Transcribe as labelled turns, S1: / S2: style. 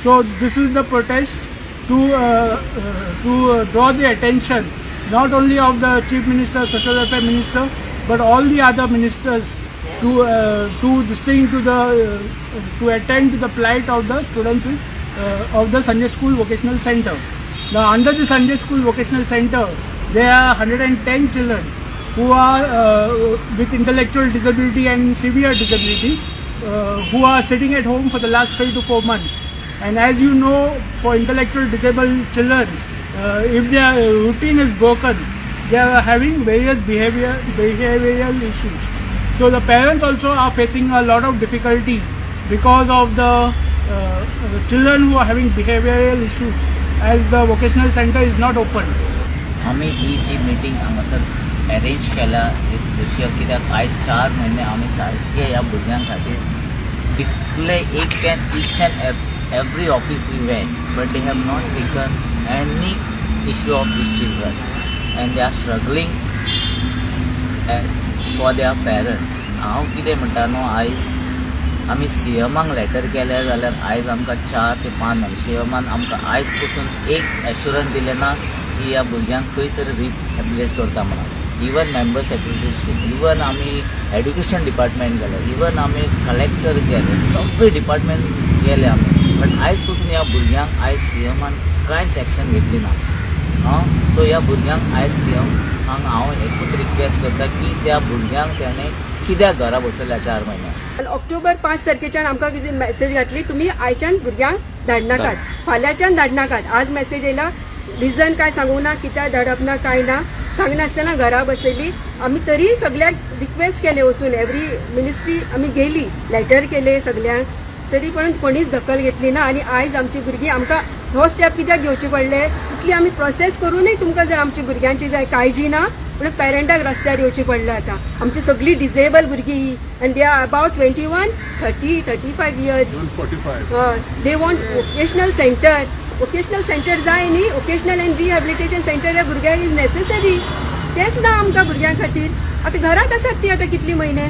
S1: So this is the protest to draw the attention not only of the Chief Minister, Social Welfare Minister, but all the other ministers to this thing to the to attend to the plight of the students with, of the Sanjay School Vocational Center. Now, under the Sanjay School Vocational Center, there are 110 children who are with intellectual disability and severe disabilities who are sitting at home for the last 3 to 4 months. And as you know, for intellectual disabled children, if their routine is broken, they are having various behavioral issues. So the parents also are facing a lot of difficulty because of the children who are having behavioral issues, as the vocational center is not open.
S2: आमी ही जी meeting हांगासर arrange केल्या ही special कित्याक आयज 4 म्हयने आमी सारके ह्या भुरग्यां खातीर इतले एक and each and every office we went, but they have not taken any issue of these children and they are struggling and for their parents. हांव कितें म्हणटा न्हू, आयज आमी सीएमाक लेटर केले जाल्यार आयज आमकां 4 ते 5 म्हयने सीएमान आमकां आयज पसून एक एश्युरन्स दिलें ना की ह्या भुरग्यांक खंय तरी रिहेबिलिटेट करता म्हणून. इवन मेंबर सेक्रेटरीशीप, इवन आमी एड्युकेशन डिपार्टमेंट गेले, इवन आमी कलेक्टर गेले, सगळे डिपार्टमेंट गेले आमी, बट आयज पसून ह्या भुरग्यांक आयज सीएमान कांयच एक्शन घेतली ना. सो ह्या भुरग्यांक आयज सीएमाक हांव एकूच रिक्वेस्ट करता की त्या भुरग्यांक तेणें कित्याक घरा बसयल्या 4 म्हयने.
S3: ऑक्टोबर 5 तारखेच्यान आमकां कितें मॅसेज घातली, तुमी आयच्यान भुरग्यांक धाडनाकात, फाल्यांच्यान धाडनाकात. आज मॅसेज येयला, रिजन काय सांगूंक ना, कित्याक धाडप ना काय ना सांगनासतना घरा बसयली. आमी तरी सगळ्यांक रिक्वेस्ट केले वचून, एवरी मिनिस्ट्री आमी गेली, लेटर केले सगळ्यांक, तरी पण कोणीच दखल घेतली ना. आनी आयज आमची भुरगीं आमकां हो स्टेप कित्याक घेवचे पडले, इतली आमी प्रोसेस करूनय तुमकां जर आमची भुरग्यांची जाय काळजी ना म्हणून पेरंटाक रस्त्यार येवचें पडलें. आतां आमची सगळीं डिसेबल भुरगीं ही, and they are about 21, 30, 35 years. They want vocational centre. Vocational centre जाय न्ही, वोकेशनल एंड रिहेबिलिटेशन सेंटर ह्या भुरग्यांक is necessary. तेच ना आमकां भुरग्यां खातीर. आतां घरांत आसात ती आतां कितली म्हयने.